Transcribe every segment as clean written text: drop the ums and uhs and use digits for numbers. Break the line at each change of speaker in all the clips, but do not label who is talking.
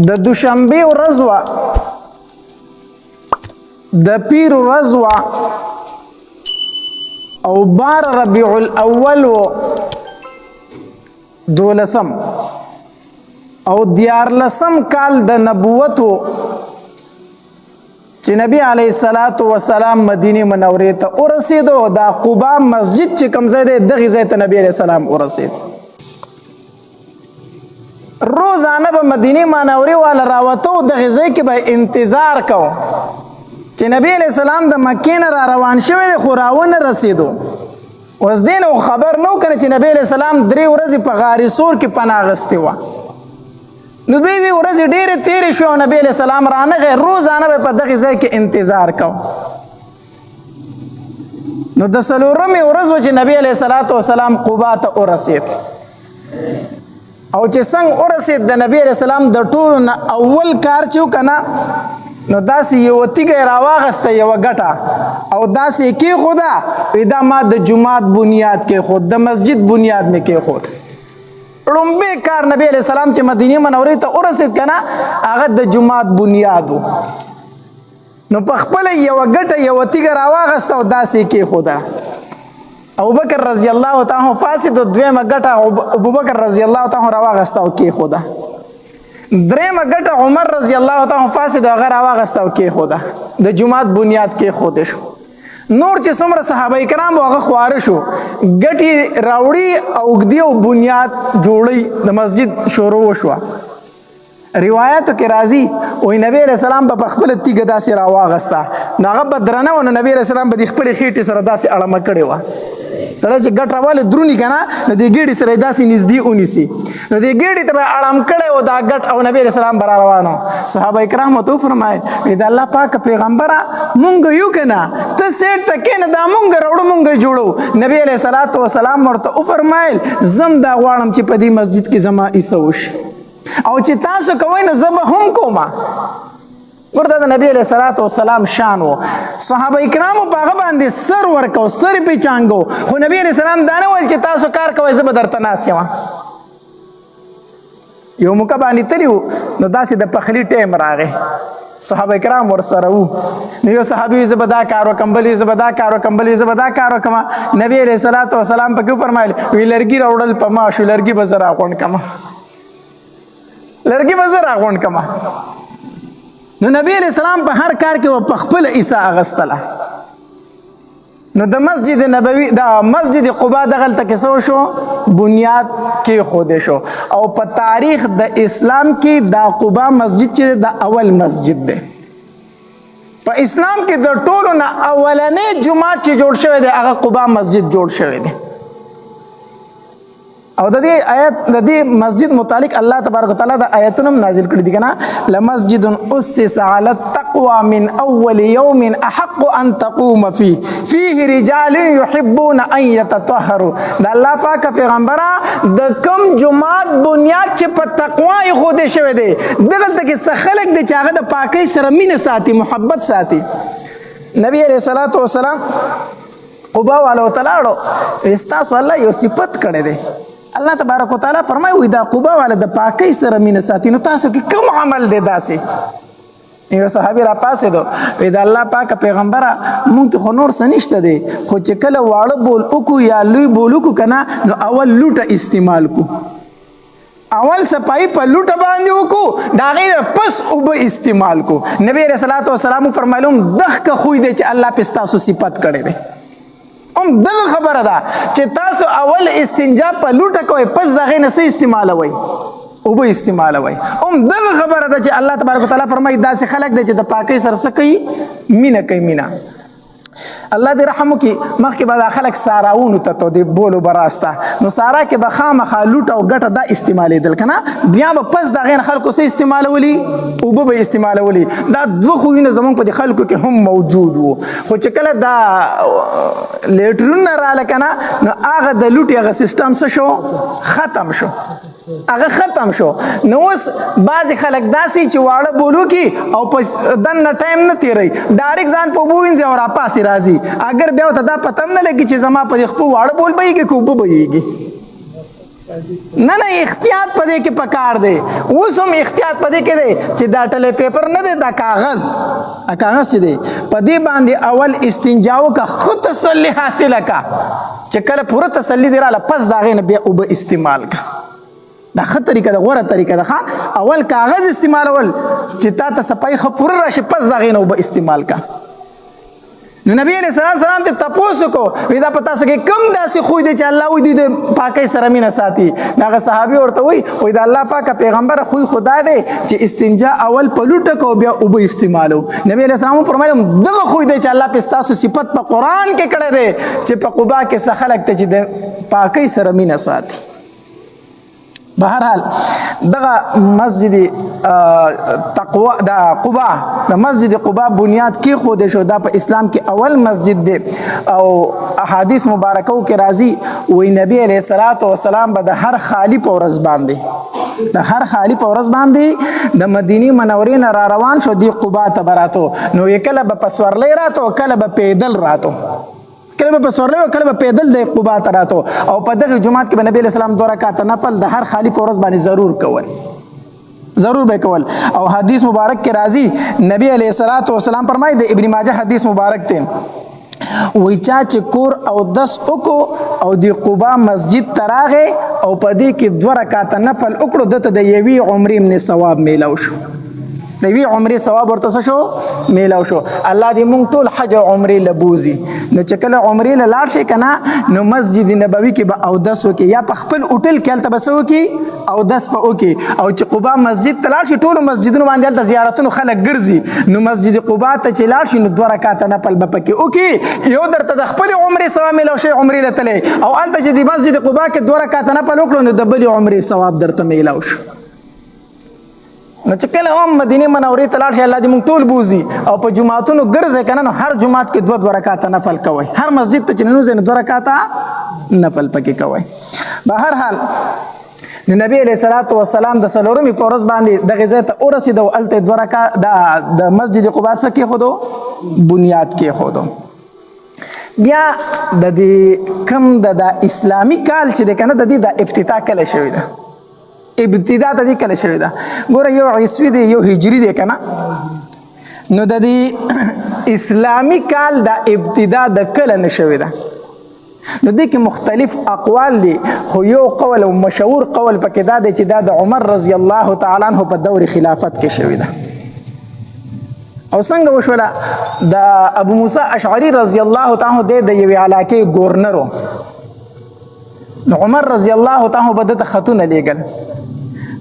د دوشنبې ورځ وه، د پیر ورځ وه او 12 ربیع الاول و، دولسم او دیارلسم کال د نبوت و چې نبی علیه الصلاۃ والسلام مدینه منورې ته ورسېدو. دا قباء مسجد چې کوم ځای دی، دغه ځای ته نبی علیه السلام ورسېد. روزانه به مدینه منورې والا راوتو، دغه ځای کې به انتظار کو چې نبی علیه السلام د مکې نه را روان شوی دی، خو راونه رسېدو. اوس دین او خبر نو کنه چې نبی علیه السلام درې ورځې په غار ثور کې پناه غستې وه. نو دوی وی ورځې ډېرې تېرې شوې او نبی علیه السلام رانغی. روزانه به په دغې ځای کې انتظار کو. نو د څلورمې ورځ چې نبی علیه الصلاۃ والسلام قبا ته ورسېد، او چې څنګه ورسېد، د نبی علیه السلام د ټولو نه اول کار چې وکنه، نو داسې یوه تیږه یې راواغسته، یوه ګټه، او داسې یې کېښوده، وی دا ما د جومات بنیاد کېښود، د مسجد بنیاد مې کېښود. ړومبی کار نبی علیه السلام چې مدینه منورې ته ورسېد که نه، هغه د جومات بنیاد و. نو په خپله یوه ګټه، یوه تیږه راواغسته او داسې یې کېښوده. ابوبکر رضی الله تعالی عنہ فاسد، دویمه ګټه ابوبکر رضی الله تعالی عنہ راواغسته او کېښوده. درېمه ګټه عمر رضی الله تعالی عنہ فاسد، هغه راواغسته او کېښوده. د جومات بنیاد کېښودی شو. نور چې څومره صحابه کرام هغه خواره شو، ګټي راوړي او ږدي او بنیاد جوړي، د مسجد شروع وشوه. روایتو کې راځي، وای نبی علیہ السلام به په خپل تیګه داسې راواغسته، نو هغه به درنه و، نو نبی علیہ السلام به د خپلې خېټې سره داسې اړمه کړې وه. سړی چې ګټ راواله درونی که نه، نو د ګېډې سره یې داسې نږدې ونیسي، نو د ګېډې ته به یې اړم کړی و دا ګټ، او نبی علیه السلام به را روان و. صحابه کرام ورته وفرمایل، وایي د الله پاک پیغمبره، مونږ یو که نه، ته سیټ ته کښېنه، دا مونږ راوړو، مونږ جوړو. نبی علیه الصلاة والسلام ورته وفرمایل، زه هم دا غواړم چې په دې مسجد کې زما حصه وشي، او چې تاسو کوئ نو زه به هم کوم. ورته د نبی علیه الصلاة والسلام شان وو. صحابه کرامو په هغه باندې سر ورکو، سر یې پې چانګو، خو نبی علیه السلام دا نه ویل چې تاسو کار کوئ، زه به درته ناست یم. یو موقع باندې تللی وو، نو داسې د پخلي ټایم راغی، صحابه کرام ورسره وو. نو یو صحابي زه به دا کار وکم، بل زه به دا کار وکم، بل زه به دا کار وکم. نبی علیه الصلاة والسلام پکې وفرمایل، وی لرګي راوړل په ما شو، لرګي به زه راغونډ کړم، لرګي به زه راغونډ کړم. نو نبی علیہ السلام په هر کار کې په خپل عیسی اغستله. نو د مسجد نبوي، د مسجد قباء دغلته کې څه شو؟ بنیاد کې خود شو. او په تاریخ د اسلام کې دا قباء مسجد چې د اول مسجد دی په اسلام کې، د ټولو نه اولنې جومات چې جوړ شوی دی، هغه قباء مسجد جوړ شوی دی. او د دې آیت، د دې مسجد متعلق الله تبارک وتعالى د آیتونو نازل کړی دي کنه: لمسجد اسس على التقوى من اول يوم احق ان تقوم فيه، فيه رجال يحبون ان يتطهروا. د الله پاک پیغمبره، د کم جماعت بنیاد چې په تقوا یې خود شوی دی، دغلته کې څه خلک دي چې هغه د پاکۍ سره مینه ساتي، محبت ساتي. نبی علیہ الصلوۃ والسلام قبا والو ته لاړو، ستاسو الله یو صفت کړی دی. الله تبارک وتعالى فرمایي، وي دا قبا والا د پاکۍ سره مینه ساتي، نو تاسو کې کوم عمل دی داسې؟ یو صحابي را پاسېدو، وی د الله پاک پیغمبره، مونږ کې خو نور څه نشته دی، خو چې کله واړه بول وکړو یا لوی بول وکړو که نه، نو اول لوټه استعمال کو، اول صفائی په لوټه باندې وکړو، د هغې نه پس اوبه استعمال کو. نبی علیہ الصلوة والسلام فرمایلوم دغه خوی دی چې الله پې ستاسو صفت کړی دی. هم دغه خبره ده چې تاسو اول استنجا په لوټه کوئ، پس د هغې نه څه استعمالوئ؟ اوبه استعمالوئ. هم دغه خبره ده چې الله تبارک وتعالی فرمایي، داسې خلک دی چې د پاکۍ سره څه کوي؟ مینه کوي، مینه. الله دې رحم وکړي، مخکې به دا خلک ساراونو ته ته د بولو به راسته، نو سارا کې به خامخا لوټه او ګټه دا استعمالېدل که نه، بیا به پس د هغې نه خلکو څه استعمالولي؟ اوبه به استعمالولي. دا دوه خویونه زمونږ په دې خلکو کې هم موجود وو، خو چې کله دا لیټرونه راله که نه، نو هغه د لوټې هغه سیستم څه شو؟ ختم شو، هغه ختم شو. نو اوس بعضې خلک داسې چې واړه بولو کې او په دننه ټایم نه تېروي، ډایرکټ ځان په اوبو وینځي او راپاسې راځي. اګر بیا ورته دا پته هم نه لګي چې زما په دې خپو واړه بول بهیږي که اوبه بهیږي. نه نه، احتیاط پدې کې پکار دی. اوس هم احتیاط پدې کې دی چې دا ټلی پیپر نه دی، دا کاغذ، کاغذ چې دی پدې باندې اول استنجا وکړه، خو تسلی حاصله کا. چې کله پوره تسلی دی رااله، پس دا غینه بیا وب استعمال کا. دا ښه طریقه ده، غوره طریقه ده. اول کاغذ استعمالول چې تا ته صفای خو پوره راشي، پس دا غینه وب استعمال کا. نو نبی علیہ الصلوۃ والسلام ته تپوس کو، وی دا پتا سو کې کم داسې خوې دي چې الله وی دې پاکي سره مینه ساتي؟ هغه صحابي ورته وی، وی دا الله پاک پیغمبر، خوې خدا دی چې استنجا اول پلوټ کو بیا وب استعمالو. نبی علیہ السلام فرمایل، دغه خوې دی چې الله په تاسو صفت په قران کې کړی دی چې په قبا کې څه خلک ته چې د پاکي سره مینه ساتي. بهرحال دغه مسجد تقوا، د قباء، د مسجد قباء بنیاد کې خو د شو. دا په اسلام کې اول مسجد دی او احادیث مبارکو کې راځي، وی نبی علیہ الصلوۃ والسلام به د هر خالی په ورځ باندې، د هر خالی په ورځ باندې د مدینه منورې نه را روان شو، دی قباء ته براتو. نو کله به پسورلې راتو، کله به پیدل راتو، کله به په سورلې او کله به پیدل د قباء ته راتو. او په دغه جماعت کې به نبی اسلام دوه رکعاته نفل د هر خالی په ورځ باندې ضرور کول، ضرور به کول. او حدیث مبارک کې راځي، نبی علیہ الصلوۃ والسلام فرمایي، د ابن ماجه حدیث مبارک ته، وی چا چې کور او دس وکړو او د قباء مسجد تراغه او په دې کې دوه رکعاته نفل وکړو، دته د یوې عمرې من ثواب میلاو شو. د وی عمرې ثواب ورته څه شو؟ میلاو شو. الله دې مونږ ټول حج او عمرې لبوزي. نو چې کله عمرې له لاړ شي کنه، نو مسجد نبوي کې به اودس وکي یا په خپل هوټل کې هلته به څه وکي؟ اودس به وکي. او چې قباء مسجد ته لاړ شي، ټولو مسجدونو باندې هلته زیارتونو خلک ګرځي، نو مسجد قباء ته چې لاړ شي، نو دوه رکعاته نفل به پکې وکي. یو درته د خپلې عمرې ثواب میلاو شي، عمرې له تللی، او هلته چې د مسجد قباء کې دوه رکعاته نفل وکړو، نو د بلې عمرې ثواب درته میلاو شو. نو چې کله هم مدینه منورې ته لاړ شي، الله دې موږ ټول بوزي، او په جوماتونو ګرځي کنه، نو هر جومات کې دوه دوه رکعاته نفل کوي. هر مسجد ته چې ننوځئ، نو دوه رکعاته نفل پکې کوي. به هر حال، نو نبی علیہ الصلوۃ والسلام د څلورمې په ورځ باندې دغه ځای ته ورسېد او هلته دوه رکعات د مسجد قباء څه کېښودو؟ بنیاد کېښودو. بیا د دې کم د اسلامی کال چې د کنه د دې د افتتاح کله شوې ده؟ ابتدا د دې کله شوې ده؟ ګوره، یو عیسوي دی، یو هجری دی کنه. نو د دې اسلامی کال د ابتدا د کله نه شوې ده؟ نو دې کې مختلف اقوال دي، خو یو قول او مشهور قول پکې دا دی چې دا د عمر رضی الله تعالی عنہ په دور خلافت کې شوې ده. او څنګه وشوله؟ د ابو موسی اشعری رضی الله تعالی عنہ د یوې علاقې گورنرو. نو عمر رضی الله تعالی عنہ به دته خطونه لیږل.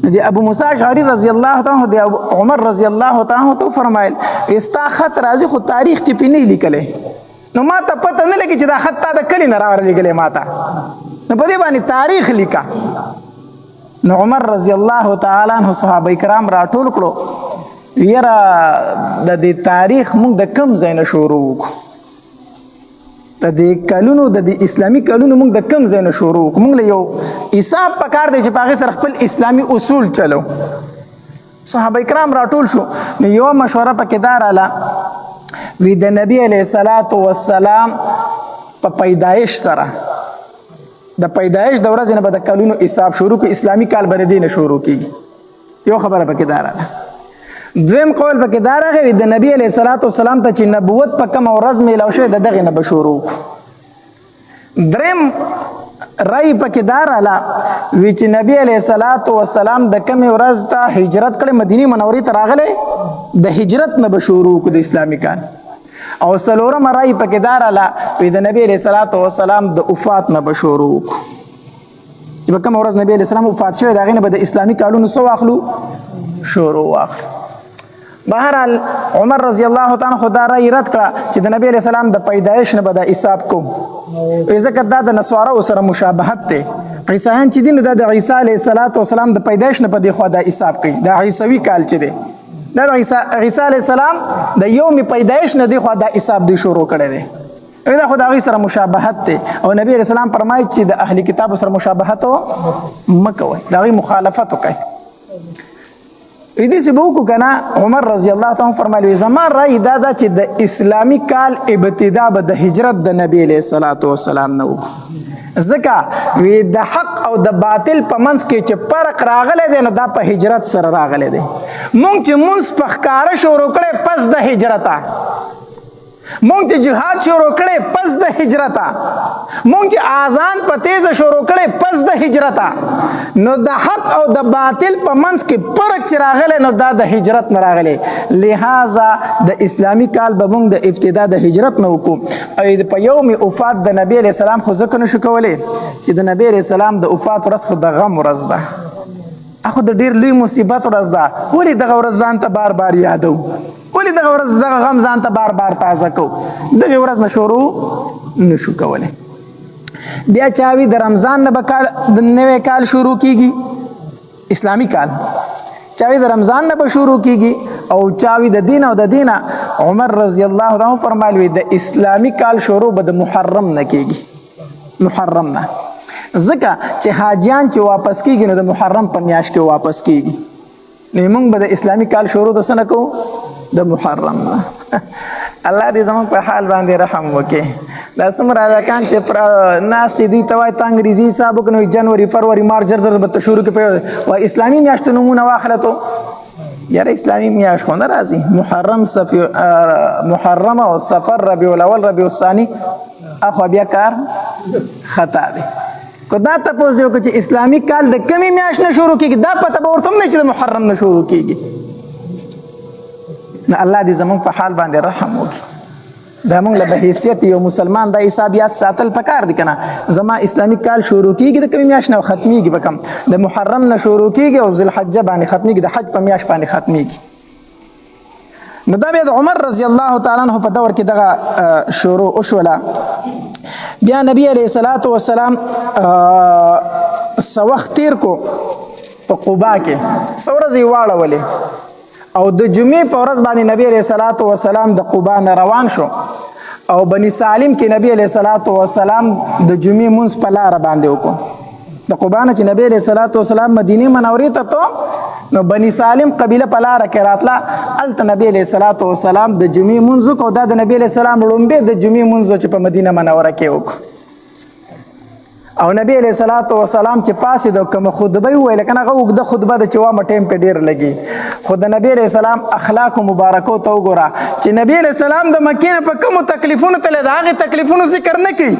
نو د ابو موسی اشعری رضی الله تعالی عنہ د عمر رضی الله تعالی عنہ ته فرمایل، استا خط راځي خو تاریخ تی پې نه لیکلی، نو ما ته پته نه لګي چې دا خط تا د کلی نه راولېږلی، ما ته نو په دې باندې تاریخ لیکه. نو عمر رضی الله تعالی عنہ صحابه کرام راټول کړو، یره د دې تاریخ موږ د کم ځای نه شروع وکړو؟ د دې کلونو، د دې اسلامي کلونو موږ د کم ځای نه شروع وکړو؟ موږ له یو حساب پکار دی چې په هغې سره خپل اسلامي اصول چلو. صحابه کرام راټول شو، نو یو مشوره پکې دا راله، وی د نبی علیہ الصلات والسلام په پیدایش سره، د پیدایش د ورځې نه به د کلونو حساب شروع کو، اسلامي کال به د دې نه شروع کیږي. یو خبره پکې دا راله. دویم قول پکې دا راغی، د نبی علیہ الصلوۃ والسلام ته چې نبوت په کوم ورځ میلاو شوی، د دغه نه به شروع کو. دریم رای پکې دا راله، وی چې نبی علیہ الصلوۃ والسلام د کومې ورځ ته هجرت کړي، مدینه منورې ته راغلی، د هجرت نه به شروع کو د اسلامي کال. او څلورم رای پکې دا راله، وی د نبی علیہ الصلوۃ والسلام د وفات نه به شروع کو، چې په کومه ورځ نبی علیہ السلام وفات شوی، د هغې نه به د اسلامي کالونو څه واخلو؟ شروع واخلو. بهرحال، عمر رضی الله تعالی عنہ دا رای رد کړه چې د نبی علیہ السلام د پیدایش نه به د حساب کوم، ځکه دا د نصارو سره مشابهت دی. عیسایان چې دي، نو دا د عیسی علیه السلام د پیدایش نه په دې خوا دا حساب کوي. دا عیسوي کال چې دی، دا د عیسی علیه السلام د یوم پیدایش نه دی خوا دا حساب دی شروع کړی دی. دا خو د هغوی سره مشابهت دی، او نبی علیہ السلام فرمایي چې د اهل کتاب سره مشابهت مه کوئ، د هغوی مخالفت وکړئ. دې څه به وکړو که نه؟ عمر رضی الله تعالی فرمایلی، زما رأی دا ده چې د اسلامي کال ابتدا به د هجرت د نبی علیه الصلاة والسلام نه وکړو، ځکه وی د حق او د باطل په منځ کې چې فرق راغلی دی نو دا په هجرت سره راغلی دی. مونږ چې مونځ په ښکاره شروع کړی پس د هجرته، مونږ چې جهاد شروع کړي پس د هجرته، مونږ چې اذان په تیز شروع کړي پس د هجرته، نو د حق او د باطل په منځ کې فرق چې راغلی نو دا د هجرت نه راغلی. لہذا د اسلامی کال به مونږ د ابتدا د هجرت نه وکړو. او په یوم وفات د نبی علیہ السلام خو ځکه نشو کولی چې د نبی علیہ السلام د وفات ورځ خو د غم ورځ ده، اخو د ډیر لوی مصیبت ورځ ده. ولې دغه ورځ ځان ته بار بار یادو؟ ولې دغه ورځ دغه غم ځان ته بار بار تازه کو؟ دغه ورځ نه شروع نشو کولی. بیا چاوي د رمضان نه به کال د نوې کال شروع کیږي، اسلامی کال چاوي د رمضان نه به شروع کیږي، او چاوي د دین او د دینه. عمر رضی الله عنه فرمایلی د اسلامی کال شروع به د محرم نه کیږي، محرم نه، ځکه چې حاجیان چې واپس کیږي نو د محرم په میاشت کې واپس کیږي. نو موږ به د اسلامی کال شروع د څه نه کوو؟ د محرم نه. الله دې زموږ په حال باندې رحم وکړي. دا څومره هلکان چې پر ناست دي، دوی ته وایي ته انګریزي حساب وکړه، نو جنوري، فروري، مارچ زر زر به ته شروع کړي. په اسلامي میاشتو نومونه واخله ته، یاره اسلامي میاشت خو نه راځي. محرم، صفی، محرم او صفر، ربیع الاول، ربیع الثانی، اخو بیا کار خطا دی. که دا تپوس دی وکړو چې اسلامي کال د کمی میاشت نه شروع کیږي، دا پته به ورته هم نه چې د محرم نه شروع کیږي. نو الله دې زموږ په حال باندې رحم وکړي. دا موږ له بحیثیت یو مسلمان دا حساب یاد ساتل پکار دي کنه. زما اسلامي کال شروع کیږي د کمی میاشت نه، ختمیږي به کم؟ د محرم نه شروع کیږي او ذوالحجه باندې ختمیږي، د حج په میاشت باندې ختمیږي. نو دا بیا د عمر رضی الله تعالی عنہ په دور کې دغه شروع وشوله. بیا نبی علیہ الصلوۃ والسلام څه وخت تیر کو په قباء کې، څه ورځې واړولې، او د جمعې په ورځ باندې نبی علیہ الصلوۃ والسلام د قباء نه روان شو، او بنی سالم کې نبی علیہ الصلوۃ والسلام د جمعې مونځ په لار باندې وکړو. د قباء نه چې نبی علیہ الصلوۃ والسلام مدینه منورې ته ته، نو بنی سالم قبیله په لار کې راتله، هلته نبی علیہ الصلوۃ والسلام د جمعې مونځ وکړو. دا د نبی علیہ السلام لومبی د جمعې مونځ چې په مدینه منوره کې وکړو. او نبی علیہ الصلوۃ والسلام چې پاسې د کوم خطبه ویل کنه، هغه اوږده خطبه د چې وامه ټیم په ډیر لګي، خو د نبی علیہ السلام اخلاق مبارکو ته وګوره چې نبی علیہ السلام د مکې نه په کوم تکلیفونو تللی، د هغې تکلیفونو ذکر نه کوي،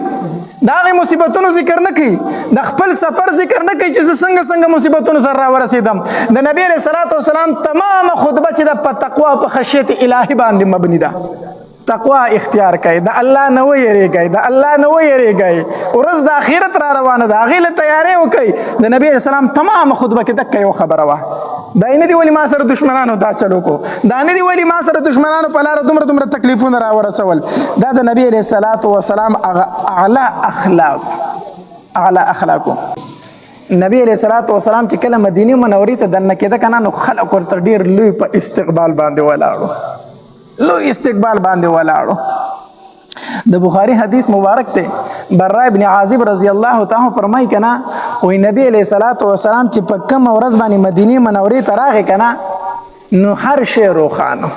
د هغې مصیبتونو ذکر نه کوي، د خپل سفر ذکر نه کوي چې زه څنګه څنګه مصیبتونو سره راورسېدم. د نبی علیہ الصلوۃ والسلام تمامه خطبه چې د په تقوا او په خشیت الهي باندې مبني ده. تقوا اختیار کړئ، د الله نه ویریږئ، د الله نه ویریږئ، ورځ د آخرت را روانه ده، هغې له تیاری وکړئ. د نبی علیه السلام تمامه خطبه کې دکه یو خبره وه. دا نه دی ولې ما سره دشمنانو دا چلو کو، دا نه دی ولې ما سره دشمنانو په لاره دومره دومره تکلیفونه را ورسول. دا د نبی علیه الصلاة والسلام هغه اعلی اخلاق، اعلی اخلاق. نبی علیه الصلاة والسلام چې کله مدینه منورې ته دننه کېده که نه، نو خلک ورته ډېر لوی په استقبال باندې ولاړو، لوی استقبال باندې ولاړو. د بخاری حدیث مبارک ته، برا ابن عازب رضی الله تعالی فرمای کنا، وی نبی علیہ الصلوۃ والسلام چې په کوم ورځ باندې مدینه منورې ته راغی کنا، نو هر شی روښانه،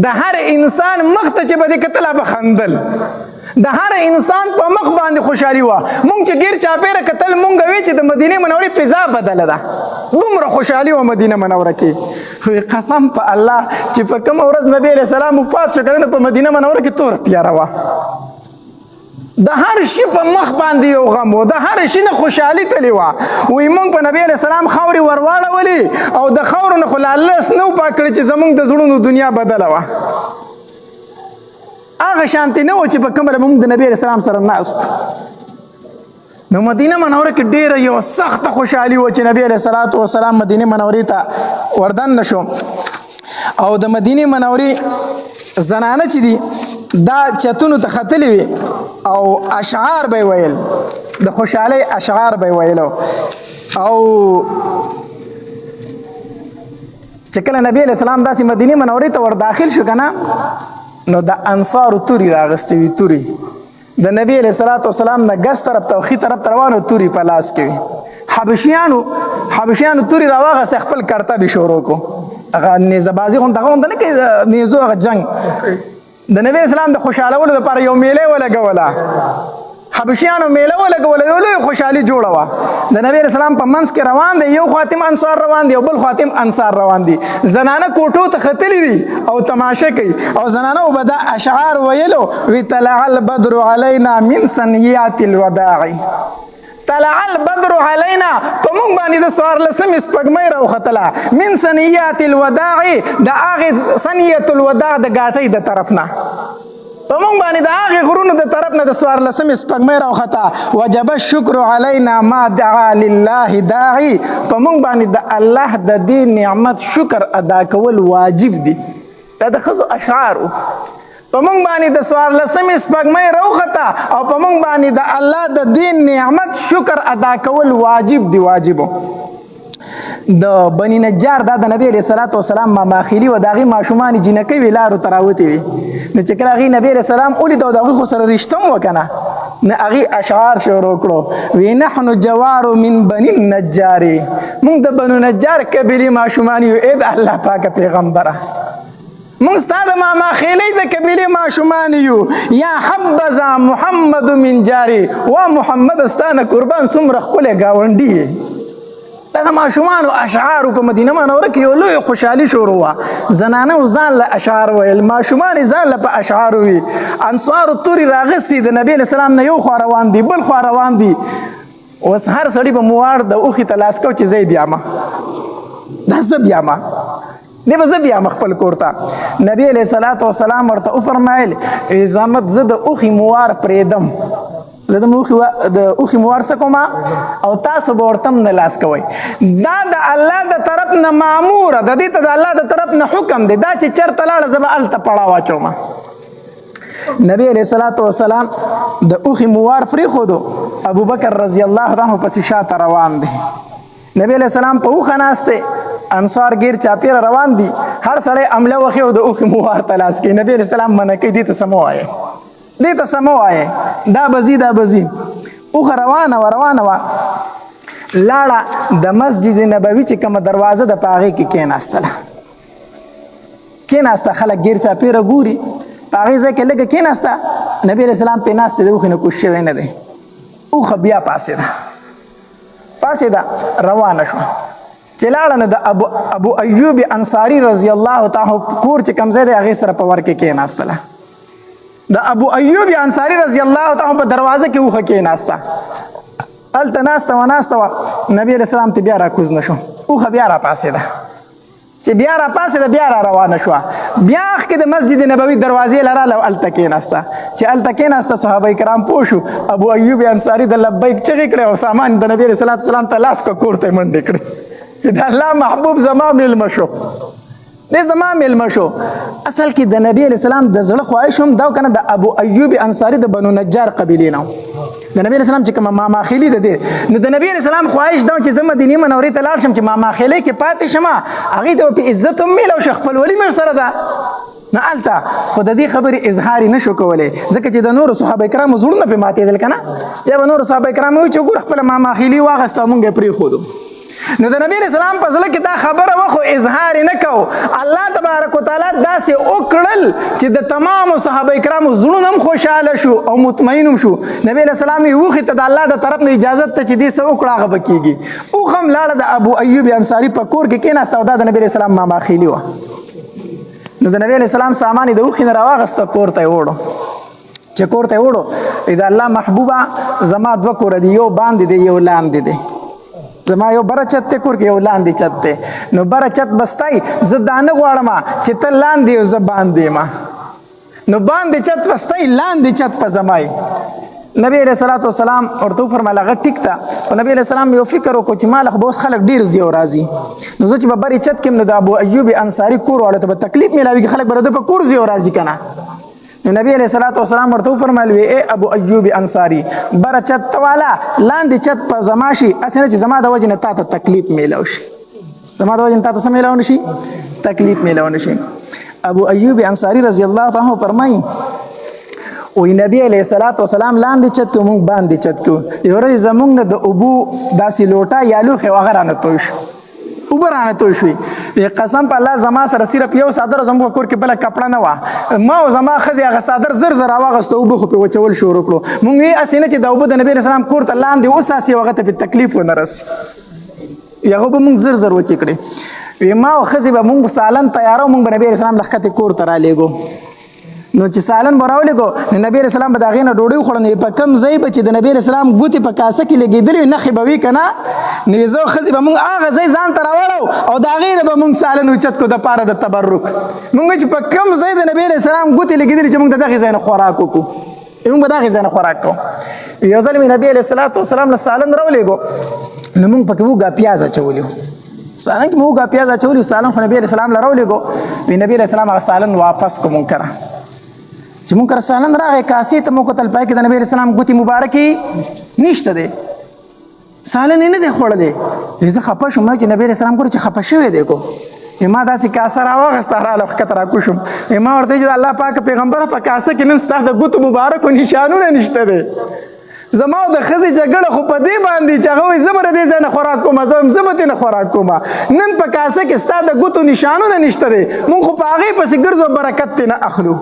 د هر انسان مخ ته چې به دې کتل به خندل، د هر انسان په مخ باندې خوشحالي وه. مونږ چې ګیر چاپېره کتل، مونږ وی چې د مدینه منورې فضا بدله ده، دومره خوشحالي وه مدینه منوره کې. خو قسم په الله چې په کومه ورځ نبی علیه السلام وفات شو که نه، په مدینه منوره کې توره تیاره وه، د هر شي په مخ باندې یو غم و، د هر شي نه خوشحالي تلې وه. وایي مونږ په نبی علیه السلام خاورې ورواړولې او د خاورو نه خو لا لاس نه و پاک کړی چې زمونږ د زړونو دنیا بدله وه. هغه شانتې نه و چې په کومه مونږ د نبی علیه السلام سره ناست. نو مدینه منوره کې ډیره یو سخته خوشحالي و چې نبی علیه الصلاة والسلام مدینه منورې ته وردن نشو. او د مدینه منورې زنانه چې دي دا چتونو ته ختلې وي او اشعار به ویل، د خوشحالۍ اشعار به ویلو. او چې کله نبی علیه السلام داسې مدینه منورې ته ور داخل شو که نه، نو د انصارو توري راغستې وي، توري د نبی علیه الصلاة والسلام نه ګس طرف ته او ښي طرف ته روانو، توري په لاس کې وي. حبشیانو توري راواغسته، خپل کرتب یې شروع کو. هغه نیزه بازي غونډه غونډه نه کوي، نیزو هغه جنگ د نبی اسلام د خوشحالولو لپاره یو میله ولګوله. حبشیانو میله ولګوله، یو لوی خوشحالي جوړه وه. د نبی اسلام په منځ کې روان دی، یو خاتم انصار روان دی او بل خاتم انصار روان دي. زنانه کوټو ته ختلې دي او تماشه کوي، او زنانه به دا اشعار ویلو، وی طلع البدر علينا من سنیات الوداع، طلع البدر علينا، په موږ باندې د 14مې سپوږمۍ راوختله، من سنیات الوداع، د هغې سنیت الوداع د ګاټۍ د طرف نه، په موږ باندې د هغې غرونو د طرف نه د 14مې سپوږمۍ راوخته. وجب الشکر علینا ما دعا لله داعي، په موږ باندې د الله د دې نعمت شکر ادا کول واجب دي. دا د ښځو اشعار وو. په موږ باندې د 14مې سپوږمۍ راوخته او په موږ باندې د الله د دې نعمت شکر ادا کول واجب دی، واجب. د بنی نجار دا د نبی علیه الصلاة والسلام ماماخیلي و، د هغې ماشومانې جینکۍ وې، لارو ته راوتې وې. نو چې کله هغې نبی علیه السلام ولید او د هغوی خو سره رشته هم وه که نه، نو هغې اشعار شروع کړو، وی نحن جوار من بني النجار، موږ د بنو نجار قبیلې ماشومان یو، ای د الله پاکه پیغمبره، موږ ستا د ماما خیلۍ د قبیلې ماشومان یو. یا حبذا محمد من جاری، وا محمد ستا نه قربان، څومره ښکلی ګاونډي یې. دغه ماشومانو اشعارو په مدینه منوره کې یو لوی خوشحالي شروع وه. زنانه ځان له اشعار ویل، ماشومان یې ځان له په اشعارو وي. انصارو توري راغستي، د نبی علیه السلام نه یو خوا روان دي، بل خوا روان دي. اوس هر سړي به موار د اوښي ته لاس کو چې زه یې بیامه، دا زه بیامه، دی به زه بیامه خپل کور ته. نبی علیه الصلاة والسلام ورته وفرمایل، عظمت زه د اوښي موار پرېږدم، زه د موخي د اوښي موار څه کوم او تاسو به ورته هم نه لاس کوئ. دا د الله د طرف نه ماموره د دې ته د الله د طرف نه حکم دی، دا چې چېرته لاړه زه به هلته پړاو واچوم. نبی علیه الصلاة والسلام د اوښي موار پرېښودو، ابوبکر رضی الله عنه پسې شاته روان دی. نبی علیه السلام په اوښه ناست دی، انصار ګیر چاپېره روان دي، هر سړی عمله وخی او د اوښي موار ته لاس کوي. نبی علیه السلام منع کوي، دې ته څه مه وایې، دې ته څه مه وایې، دا به ځي، دا به ځي. اوښه روانه وه، روانه وه، لاړه د مسجد نبوي چې کومه دروازه ده په هغې کې کېناستله، کېناسته. خلک ګیر چاپېره ګوري، په هغې ځای کې لږه کېناسته. نبی علیه السلام پرې ناست دی، د اوښې نه کوز شوی نه دی. اوښه بیا پاڅېده، پاڅېده، روانه شوه. چې لاړه نو د ابو ایوب انصاري رضی الله تعالی کور چې کوم ځای دی هغې سره په ور کې کېناستله. د ابو ایوب انصاري رضی الله تعالی په دروازه کې اوښه کېناسته، هلته ناسته وه، ناسته وه. نبی علیه السلام ته بیا راکوز نه شو، اوښه بیا راپاڅېده. چې بیا راپاڅېده بیا را روانه شوه، بیا مخکې د مسجد نبوي دروازې له راله او هلته کېناسته. چې هلته کېناسته صحابه کرام پوه شو، ابو ایوب انصاري د لبیک چغې کړې او سامان د نبی علیه الصلاة والسلام ته لاس کړ، کور ته یې منډې کړې چې د الله محبوب زما مېلمه شو، دې زما مېلمه شو. اصل کې د نبی علیه السلام د زړه خواهش هم دا کنه، د ابو ایوب انصاري د بنو نجار قبیلې نه، د نبی علیه السلام چې کومه ماما خېلي ده دې، نو د نبی علیه السلام خواهش دا چې زه مدینې منورې ته لاړ شم چې ماما خېلې کې پاتې شم، هغې ته په عزت هم میلاو شي، خپلولي مې سره ده. نو هلته خو د دې خبرې اظهار یې نه شو کولی، ځکه چې د نورو صحابه کرامو زړونه پرې ماتېدل که نه. بیا به نورو صحابه کرامو وایي چې وګوره خپله ماما خېلي واخیسته او موږ یې پرېښودو. نو د نبی علیه السلام په زړه کې دا خبره وه خو اظهار یې نه کو. الله تبارک وتعالی داسې وکړل چې د تمامو صحابه کرامو زړونه هم خوشحاله شو او مطمئن هم شو. نبی علیه السلام یې اوښې ته د الله د طرف نه اجازت ته چې دې څه وکړه هغه به کېږي. اوښه هم لاړه د ابو ایوب انصاري په کور کې کېناسته او دا د نبی علیه السلام ماما خېلي وه. نو د نبی علیه السلام سامان یې د اوښې نه راواغسته، کور ته یې وړو. چې کور ته یې وړو، د الله محبوبه زما دوه کوره دي، یو باندې دی یو لاندې دی، زما یو بره چت دی کور کې، یو لاندې چت دی. نو بره چت به ستای، زه دا نه غواړم چې ته لاندې او زه باندې یم، نو باندې چت به ستای، لاندې چت په زما یې. نبی علیه الصلاة والسلام ورته وفرمایل هغه ټیک ده، خو نبی علیه السلام یو فکر وکړو چې ما له خو به اوس خلک ډېر ځي او راځي، نو زه چې به برې چت کې یم نو د ابو ایوب انصاري کور والو ته به تکلیف میلاویږي، خلک به د ده په کور ځي او راځي که نه. نو نبی علیه الصلاة والسلام ورته وفرمایل وی ای ابو ایوب انصاري، بره چت ته والا، لاندې چت په زما شي، هسې نه چې زما د وجې نه تا ته تکلیف میلاو شي، زما د وجې نه تا ته څه میلاو نه شي، تکلیف میلاو نه شي. ابو ایوب انصاري رضی الله تعالی عنه فرمایي وی نبی علیه الصلاة والسلام لاندې چت کې مونږ باندې چت کې، یو ورځ زمونږ نه د اوبو داسې لوټه یا لوښی هغه رانه توی شو، اوبه رانه توی شوې. وی قسم په الله زما سره صرف یو څادر، زموږ په کور کې بله کپړه نه وه. ما او زما ښځې هغه څادر زر زر راواغسته، اوبه خو پرې وچول شروع کړو. مونږ وی هسې نه چې دا اوبه د نبي علیه السلام کور ته لاندې وڅاڅي او هغه ته پرې تکلیف ونه رسي، هغه به مونږ زر زر وچې کړې. وی ما او ښځې به مونږ سالن تیارو، مونږ به نبي علیه السلام له ښکتې کور ته رالیږو. نو چې سالن به راولېږو نو نبي علیه السلام به د هغې نه ډوډۍ وخوړه. نو په کوم ځای به چې د نبي علیه السلام ګوتې په کاسه کې لګېدلې وي، نښې به وي که نه، نو زه او ښځې به مونږ هغه ځای ځان ته راوړو او د هغې نه به مونږ سالن اوچت کړو دپاره د تبرک. مونږ چې په کوم ځای د نبي علیه السلام ګوتې لګېدلې چې مونږ د دغې ځای نه خوراک وکړو، مونږ به د هغې ځای نه خوراک کوو. یو ځل مې نبي علیه السلام له سالن راولېږو، نو مونږ پکې وږه پیاز اچولي وو. سالن کې مو وږه پیاز اچولي وو. سالن خو نبي علیه السلام له راولېږو. وی نبي علیه السلام هغه سالن واپس کړو مونږ کره. چې مونږ کره سالن راغی، کاسې ته مو کتل، پای کې د نبي علیه السلام ګوتې مبارکې نشته دی، سالن یې نه دی خوړلی. زه خفه شوم چې نبي علیه السلام ګوره چې خفه شوی دی کو. ما داسې کاسه راواغسته، راله ښکته راکوشم. ما ورته ویل چې د الله پاک پیغمبره، په کاسه کې نن ستا د ګوتو مبارکو نشانونه نشته دی. زما او د ښځې جګړه خو په دې باندې چې هغه وایي زه به د دې ځای نه خوراک کوم، زه وایم زه به ترې نه خوراک کوم. نن په کاسه کې ستا د ګوتو نشانونه نشته دی، مونږ خو په هغې پسې ګرځو، برکت ترې نه اخلو.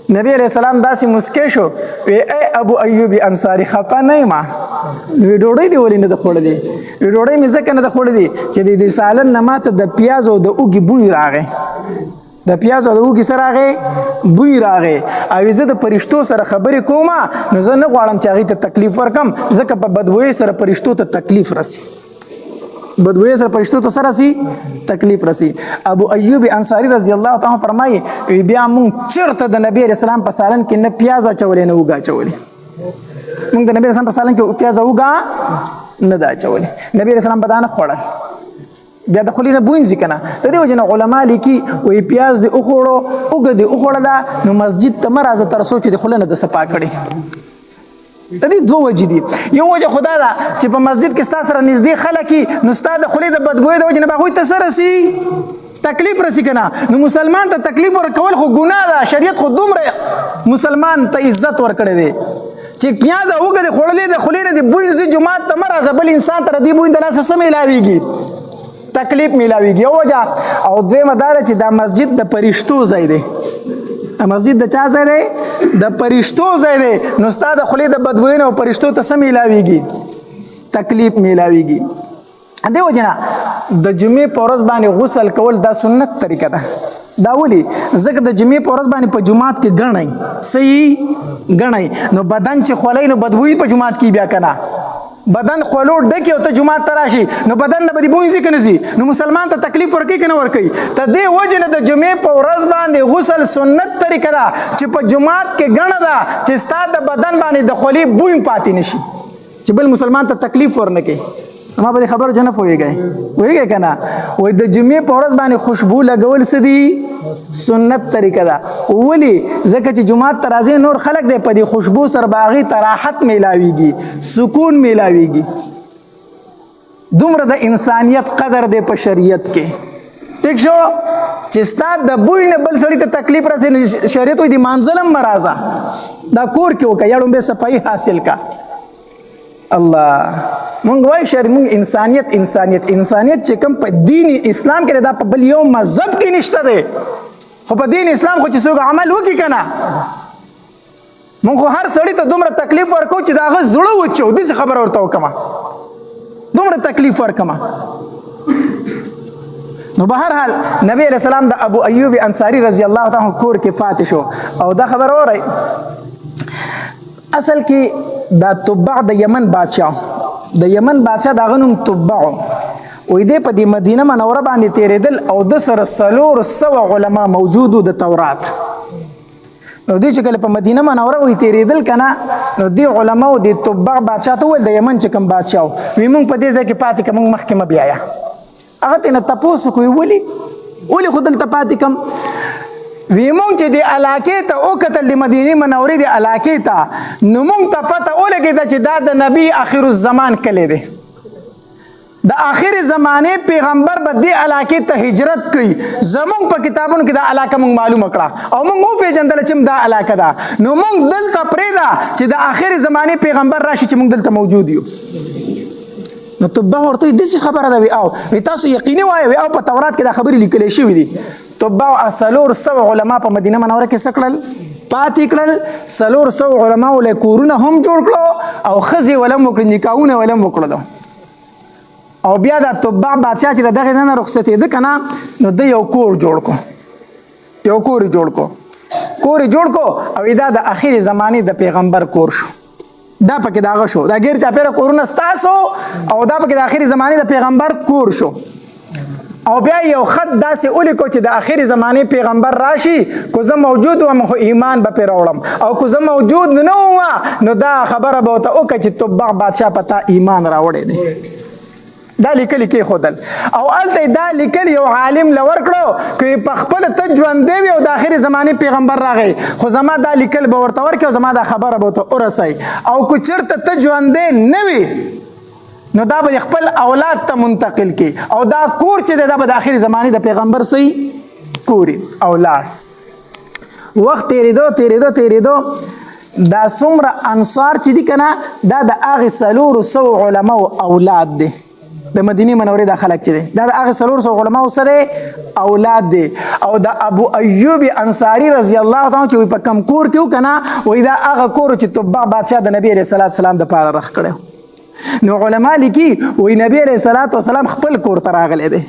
نبی علیہ السلام داسې مسکی شو، وی ای ابو ایوب انصاری، خفه نه یم. وی ډوډۍ دې ولې نه ده خوړلې؟ وی ډوډۍ مې ځکه نه ده خوړلې چې د دې سالن نه ماته د پیاز او د اوږې بوی راغی، د پیاز او د اوږې سره راغی بوی راغی، او زه د پرشتو سره خبرې کوم، نو زه نه غواړم چې هغې ته تکلیف ورکم، ځکه په بدبویۍ سره پرشتو ته تکلیف رسي، بدبویۍ سره پرشتو ته سره رسي تکلیف رسي. ابو ایوب انصاری رضی الله تعالی فرمایي بیا مونږ چرته د نبی علیہ السلام په سالن کې نه پیاز اچولې نه اوږه اچولې. مونږ د نبی علیہ السلام په سالن کې پیاز اوږه نه ده اچولې. نبی علیہ السلام به دا نه خوړل، بیا د خولې نه بوی ځي که نه. د دې وجې نه علما لیکي وایي پیاز دې وخوړو، اوږه دې وخوړله، نو مسجد ته مه راځه تر څو چې د خوله نه د صفا کړې. د دې دوه وجې دي. یو وجه خو دا ده چې په مسجد کې ستا سره نږدې خلک وي، نو ستا د خولې د بدبویۍ د وجې نه به هغوی ته څه رسي؟ تکلیف رسي که نه. نو مسلمان ته تکلیف ورکول خو ګناه ده. شریعت خو دومره مسلمان ته عزت ورکړی دی چې پیاز او اوږه دې خوړلې، د خولې نه دې بوی ځي، جومات ته مه راځه، بل انسان ته د دې بوی د لاسه څه میلاویږي؟ تکلیف میلاویږي. یو وجه. او دویمه دا ده چې دا مسجد د پرشتو ځای دی. دا مسجد د چا ځای دی؟ د پرشتو ځای دی. نو ستا د خولې د بدبویۍ نه او پرشتو ته څه میلاویږي؟ تکلیف میلاویږي. دې وجه نه د جمعې په ورځ باندې غسل کول دا سنت طریقه ده. دا ولې؟ ځکه د جمعې په ورځ باندې په جومات کې ګڼئ، صحیح ګڼئ، نو بدن چې خولئ نو بدبویي په جومات کې بیا که نه، بدن خولو ډکې او ته جومات ته راشي نو بدن نه به دې بوی ځي که نه ځي؟ نو مسلمان ته تکلیف ورکوي که نه ورکوي؟ ته دې وجې نه د جمعې په ورځ باندې غسل سنت طریقه ده چې په جومات کې ګڼه ده چې ستا د بدن باندې د خولې بوی پاتې نشي، چې بل مسلمان ته تکلیف ورنه کړي. ما به دې خبرو نه پوهېږئ، پوهېږئ که نه؟ وایي د جمعې په ورځ باندې خوشبو لګول څه دي؟ سنت طریقه ده. ولې؟ ځکه چې جومات ته راځي نور خلک دی، په دې خوشبو سره به هغې ته راحت میلاویږي، سکون میلاویږي. دومره د انسانیت قدر دی په شریعت کې. ټیک شو؟ چې ستا د بوی نه بل سړي ته تکلیف رسي، نو شریعت وایي د مانځل هم مه راځه، دا کور کې وکړه، یا ړومبی صفایي حاصل کا. الله مونږ وایو شر، مونږ انسانیت انسانیت انسانیت چې کوم په دین اسلام کې دا په بل یو مذهب کې نشته دی، خو په دین اسلام خو چې څوک عمل وکړي که نه، مونږ خو هر سړي ته دومره تکلیف ورکو چې د هغه زړه وچو، داسې خبره ورته وکړم، دومره تکلیف ورکړم. نو به هر حال نبی علیہ السلام د ابو ایوب انصاری رضی الله تعالی عنہ کور کې فاتح شو. او دا خبره اورئ، اصل کې دا تبع د یمن بادشاه، د یمن بادشاه د هغه نوم تبع وی دی، په دې مدینه منوره باندې تېرېدل او د سره 400 علما موجودو د تورات. نو دوی چې کله په مدینه منوره وی تېرېدل که نه، نو دې علماو د تبع بادشاه ته وویل، د یمن چې کوم بادشاه و، وی مونږ په دې ځای کې پاتې که مونږ مخکې مه بیایه. هغه ترې نه تپوس وکړو، ولې ولې خو دلته پاتې کم؟ وی مونږ چې د علاقې ته وکتل، د مدینې منورې د علاقې ته، نو مونږ ته پته ولګېده چې دا د نبی آخر الزمان کلی دی، د آخر زمانه پیغمبر به دې علاقې ته هجرت کوي. زمونږ په کتابونو کې دا علاقه مونږ معلومه کړه او مونږ وپېژندله چې دا علاقه ده، نو مونږ دلته پرېږده چې د آخر زمانه پیغمبر راشي چې مونږ دلته موجود یو. نو تبع ورته داسې خبره ده، وی او وی تاسو یقیني وایي، وی او په تورات کې دا خبرې لیکل شوې دي. تبع 400 علما په مدینه منوره کې څه کړل؟ پاتې کړل. 400 علما له کورونه هم جوړ کړو او ښځې ولم وکړې، نکاحونه ولم وکړلو. او بیا دا تبع بادشاه چې له دغې ځای نه رخصتېده که نه، نو ده یو کور جوړ کړو، یو کور یې جوړ کړو، کور یې جوړ کړو، او دا د اخري زمانې د پیغمبر کور شو. دا پکې داغه شو، دا غیر چاپېره کورونه ستاسو، او دا پکې د اخري زمانې د پیغمبر کور شو. او بیا یو خط داسې ولیکو چې د اخري زمانې پیغمبر راشي، کو زه موجود وم خو ایمان به پرې راوړم، او کو زه موجود نه وم نو دا خبره به ورته وکړه چې تبع بادشاه په تا ایمان راوړی دی. دا لیکل کې خودل، او الته دا لیکل یو عالم لور کړو کې په خپل ته ژوندې وي او د اخري زمانه پیغمبر راغی، خو زما دا لیکل به ورته ورکړي او زما دا خبره به ورته ورسوي، او که چېرته ته ژوندې نه وي نو دا به خپل اولاد ته منتقل کی، او دا کور چې دی دا به د اخري زمانه د پیغمبر سي کوري. او لاړ. وخت تېرېدو تېرېدو تېرېدو، دا څومره انصار چې دي که نه، دا د هغې 400 علماو اولاد دی. د مدینې منورې دا خلک چې دی دا د هغې 400 علماو سره اولاد دی. او د ابو ایوب انصاری رضی الله تعالی چې په کم کور کې که نه، وایي دا هغه کور چې تبع بادشاه د نبی علیه الصلاة والسلام دپاره رخ کړی. نو علما لیکي وایي نبی علیه الصلاة والسلام خپل کور ته راغلی دی.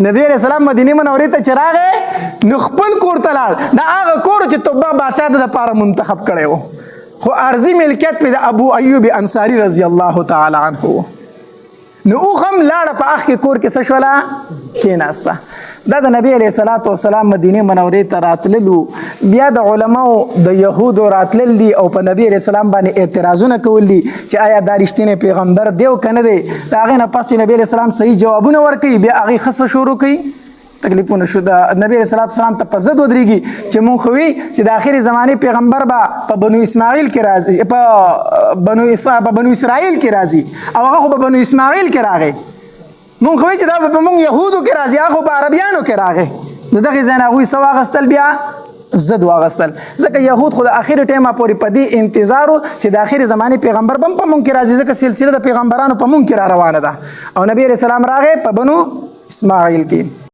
نبی علیه السلام مدینې منورې ته چې راغی نو خپل کور ته لاړ، دا هغه کور چې تبع بادشاه د دپاره منتخب کړی و، خو ارضي ملکیت پې د ابو ایوب انصاری رضی الله تعالی عنه و. نو اوښ هم لاړه په اخ کې کور کې څه شوله؟ کېناسته. دا د نبی علیه الصلاة والسلام مدینې منورې ته راتللو، بیا د علماو د یهودو راتلل دي او په نبی علیه السلام باندې اعتراضونه کول دي چې آیا دا رښتینی پیغمبر دی او که نه دی. د هغې نه پس چې نبی علیه السلام صحیح جوابونه ورکوي، بیا هغې ښه څه شروع کوي، تکلیفونه شو. د نبی علیه الصلاة والسلام ته په ضد ودرېږي چې مونږ خو وي چې د آخري زمانې پیغمبر به په بنو اسماعیل کې راځي، په بنو اسرائیل کې راځي، او هغه خو په بنو اسماعیل کې راغی. مونږ خو وي چې دا به په مونږ یهودو کې راځي، هغه خو په عربیانو کې راغی. د دغې ځای نه هغوی څه واغستل؟ بیا ضد واغستل، ځکه یهود خو د آخري ټیمه پورې په دې انتظار و چې د آخري زمانې پیغمبر به هم په مونږ کې راځي، ځکه سلسله د پیغمبرانو په مونږ کې را روانه ده. او نبی علیه السلام راغی په بنو اسماعیل کې.